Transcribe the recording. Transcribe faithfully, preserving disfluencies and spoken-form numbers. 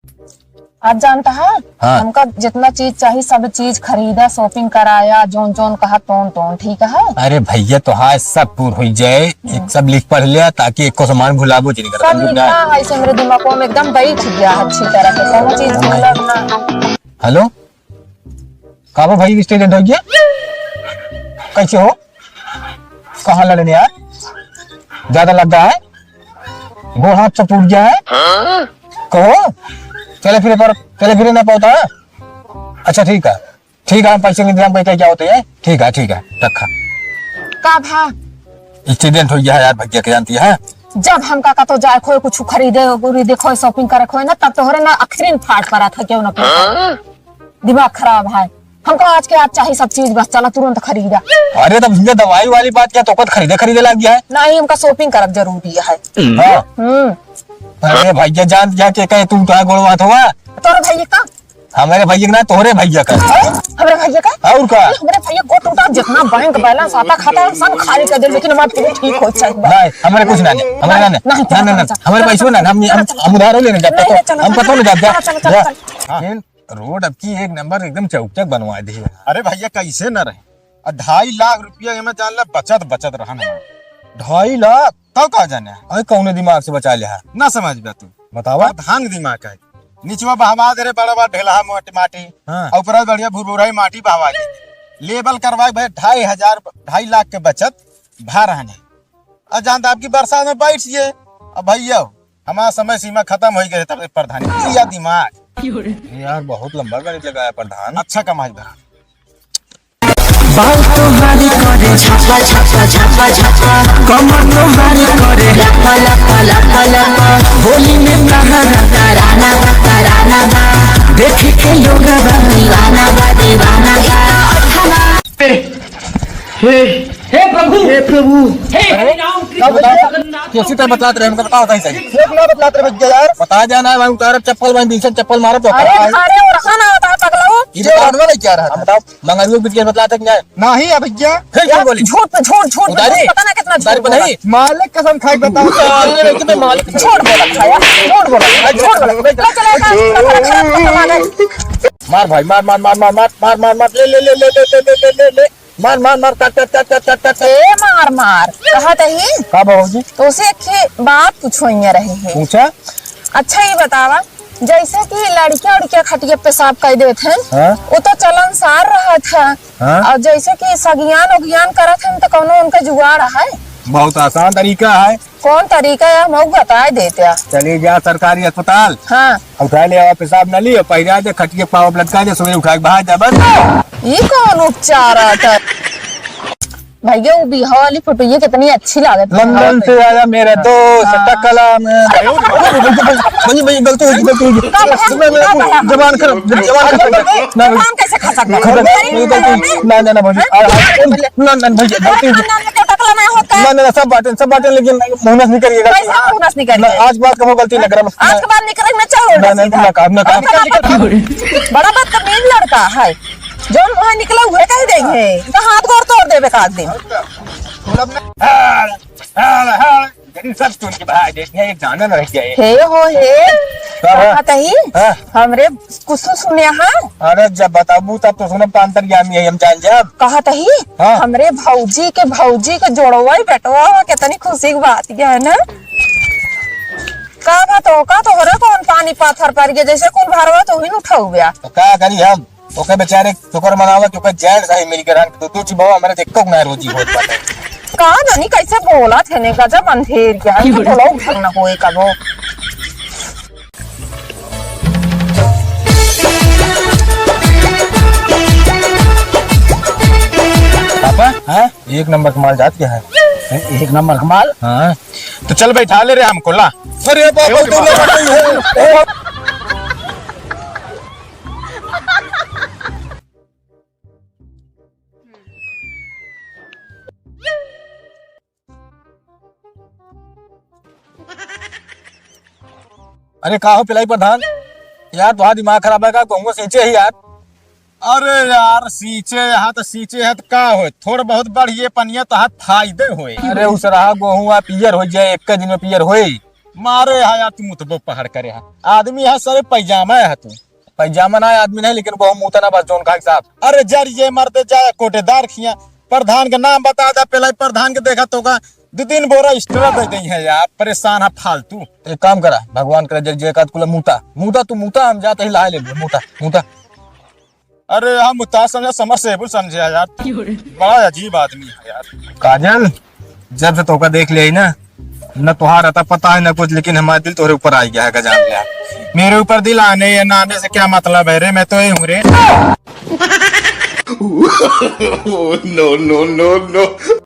आज जानता है, हाँ। हमका जितना चीज चाही, सब चीज खरीदा, shopping कराया, जौन जौन कहा तौन तौन, ठीक है? अरे भैया, तो हाँ, सब पूर हुई जाए, एक सब लिख पढ़ लिया, ताकि एको सामान भुलाबो जिन करता, सब लिखा है, ऐसे मेरे दिमाग में एकदम बैठ गया अच्छी तरह से, कोनो चीज भूलब ना। हेलो, का बा भाई, accident हो गया? कैसे हो? कहाँ लड़ने यार? ज्यादा लग गया है? गोड़ हाथ सब टूट गया है? कहो, चले फिरे पर, चले फिरे ना पाता है? अच्छा, ठीक है, ठीक है, हम पैसे के इंतजाम करके क्या होते हैं? ठीक है, ठीक है, रखा। का भा? Accident हो गया है यार, भैया के जानती है। जब हमका कतो जाए खोए, कुछ खरीदे उरीदे खोए, shopping करे खोए ना, तब तोहरे ना आखिरी में फाट पड़ा था, क्यों ना क्यों। दिमाग खराब है। हमका आज के आज चाही सब चीज, बस चला तुरंत खरीदा। अरे, तब भैया, दवाई वाली बात क्या, तो कद खरीदे, खरीदे लाग गया है? नहीं, हमका shopping करब जरूरी है। हाँ। हम्म। अरे भैया, जान जा के कहे, तू तो गोड़वा थोआ। तोरे भैया का? हमारे भैया का ना, तोहरे भैया का। हैं? हमरे भैया का? और का? हमरे भैया को टूटा, जितना bank balance आता खाता है, सब खाली कर दे, लेकिन हमार फिर ठीक हो चाहिए। नहीं, हमारे कुछ ना, नहीं, हमारे ना, नहीं, नहीं, चलो, ना, ना, चलो, हमारे चलो, पैसों ना, हम, हम, चलो, हम उधारो लेने जाते, नहीं, तो नहीं, चलो, हम चलो, पता नहीं जाते। चलो, चलो, चलो, जा। चलो। हाँ। Road अब की एक नंबर एकदम चौचक बनवा दी है। अरे भैया, कैसे न रहे? आ, ढाई लाख रुपया एमे जान ला बचत, बचत रहन है। ढाई लाख? तब का जाने? अरे कौने दिमाग से बचा लिया? ना समझ बा तू। बतावा। प्रधान दिमाग है। निचवा बहवा दे रे बड़ा बड़ा ढेलहा मोट माटी। हाँ। और ऊपर बढ़िया भुरभुराई माटी बहवा दे। Level करवा के भाई ढाई हजार, ढाई लाख के बचत भा रहन है। आ जान त आपकी बरसात में बैठ जाए। अब भैया, हमारा समय सीमा खत्म हो गए, तब प्रधान, या दिमाग। यार, बहुत लंबा गणित लगाया प्रधान। अच्छा कमाई बा। बाल तोहारी करे छापा, छापा, छापा, छापा। कमर तोहारी करे लपा, लपा, लपा, लपा। होली में तहरा तराना बा, तराना बा। देख के लोग बा दीवाना बा, दीवाना बा। हे, हे प्रभु, हे प्रभु। हे हरि राम कृष्ण जगन्नाथ। कैसी तरह बतलात रहे, हमको बताओ सही सही। ये ना बतलात रहे भैया यार। बता जाना है भाई, उतारब चप्पल भाई, बीच में चप्पल मारब तो अरे, अरे, और रखा ना होता है पगला। ये तो आदमी नहीं क्या रहा था? बताओ, मंगरुआ बीच के बतलात है कि नहीं? नहीं है भैया। फिर क्यों बोली? झूठ पे झूठ, झूठ पे उतारी? झूठ, पता ना कितना उतारी झूठ पे बोला। नहीं? मालिक कसम खाई बताओ। अरे, कितने मालिक झूठ बोला था यार, झूठ बोला, झूठ बोला। लो, चलो, चलो, चलो, चलो, चलो। मार भाई, मार, मार, ले, ले, ले। मार, मार, मार, काट, काट, काट। ए, मार, मार। कहा तही? का भौजी? तो उसे एक ठे बात पूछो, इहाँ रहे है। पूछा? अच्छा, ये बतावा, जैसे कि लड़कियाँ, उड़कियाँ खटिया पेशाब कर देत हैं, हाँ? वो तो चलन सार रहत है। हाँ? और जैसे कि सगियान, उगियान करत हैं, तो कौनो उनका जुगाड़ है? बहुत आसान तरीका है। कौन तरीका है, हम बताए देते हैं। चली जा सरकारी अस्पताल। हाँ। उठा ले आवा पेशाब नाली और पहिरा दे, खटिया पाव लटका दे, सुबह उठा के बाहर जा, बस। ये कौन उपचार आता है? भैया, वो बिहाव वाली फोटो ये कितनी अच्छी लागत है। लंदन से आया मेरा दोस्त, हाँ। टकला में। भैया, भैया, गलती हो गई, गलती हो गई। का भैया? मैं, मैं, का भैया? जबान खराब, जबान खराब। ना, जबान कैसे खसक गई? खसक गई, गलती हो गई। ना, ना, ना, भैया। हाँ? आ, आ, ना, ना, भैया, गलती हो गई। ना, ना, ना, टकला ना होता है। ना, ना, ना, सब बातें, सब बातें, लेकिन मुंह से निकल गई गलती। कैसे मुंह से निकल गई? ना, आज के बाद कबो गलती ना करब। आज के बाद निकले में चल ना, ना, ना, काम, ना, काम। बड़ा बदतमीज लड़का है। जौन मुँह निकला उहे कह देंगे, तो हाथ गोड़ तोड़ देबे का एक दिन। यदि सब सुन के भाग जाए, एक जाना न रह जाए। हे हो हे, का बा? कहा तही? हाँ। हमरे कुछ सुने हाँ? अरे जब बताबू तब तो सुनब, का अंतर्यामी है हम जान जाब। कहा तही? हाँ। हमरे भौजी के, भौजी के जोड़वा ही बेटवा हो, कितनी खुशी की बात है ना? का बा तो, का तोहरे कौन पानी पाथर पड़ गया, जैसे कुल भारवा तो ही उठाऊ गया। तो का करी हम? ओके बेचारे शुक्र मनावा कि ओके जैन साहब मिल के रहन, तो तू छिपावा, हमारे देखो ना रोजी होत बाटे। का जानी कैसे बोला थे ने, गजब अंधेर के, हम तो बोला उठल ना होए कबो। पापा, हाँ? एक नंबर का माल जात क्या है? एक नंबर का माल? हाँ। तो चल बैठा ले रे हमको, ला। अरे बाबा, ए, तू ना बैठा है। अरे का हो पिलाई प्रधान, यार तुम्हारा दिमाग खराब है का? कहूँगा सींचे ही यार। अरे यार, सींचे यहाँ तो सींचे है तो का होय, थोड़ा बहुत बढ़िए पनिया तो हाथ फायदे होय। अरे उसरहा गोहुआ पियर हो जाए, एक दिन में पियर होय। मारे हा यार, तू मुतबो पहाड़ करे हा। आदमी हा सरे, पैजामा है तू। पैजामा ना है, आदमी नहीं, लेकिन वो मुता ना बस जोन खाए साहब। अरे जर ये मरते जाए कोटेदार खिया, प्रधान के नाम बता दा, पहले ही प्रधान के देखा तो का दो तीन बोरा extra दे देई है यार, परेशान है फालतू। एक काम करा, भगवान करे जर जे का कुल मुता, मुता तू मुता, हम जाते ही लाए ले मुता, मुता। अरे हम मुता समझा, समझ से बुल समझे यार, बड़ा अजीब आदमी है यार। काजल, जब से तोका देख लिया ही ना, न तोहार अता पता है न कुछ, लेकिन हमारा दिल तोहरे ऊपर आ गया है, गजान लिया। मेरे ऊपर दिल आने या ना आने से क्या मतलब है रे, मैं तो ये हूँ रे। Oh, no, no, no, no।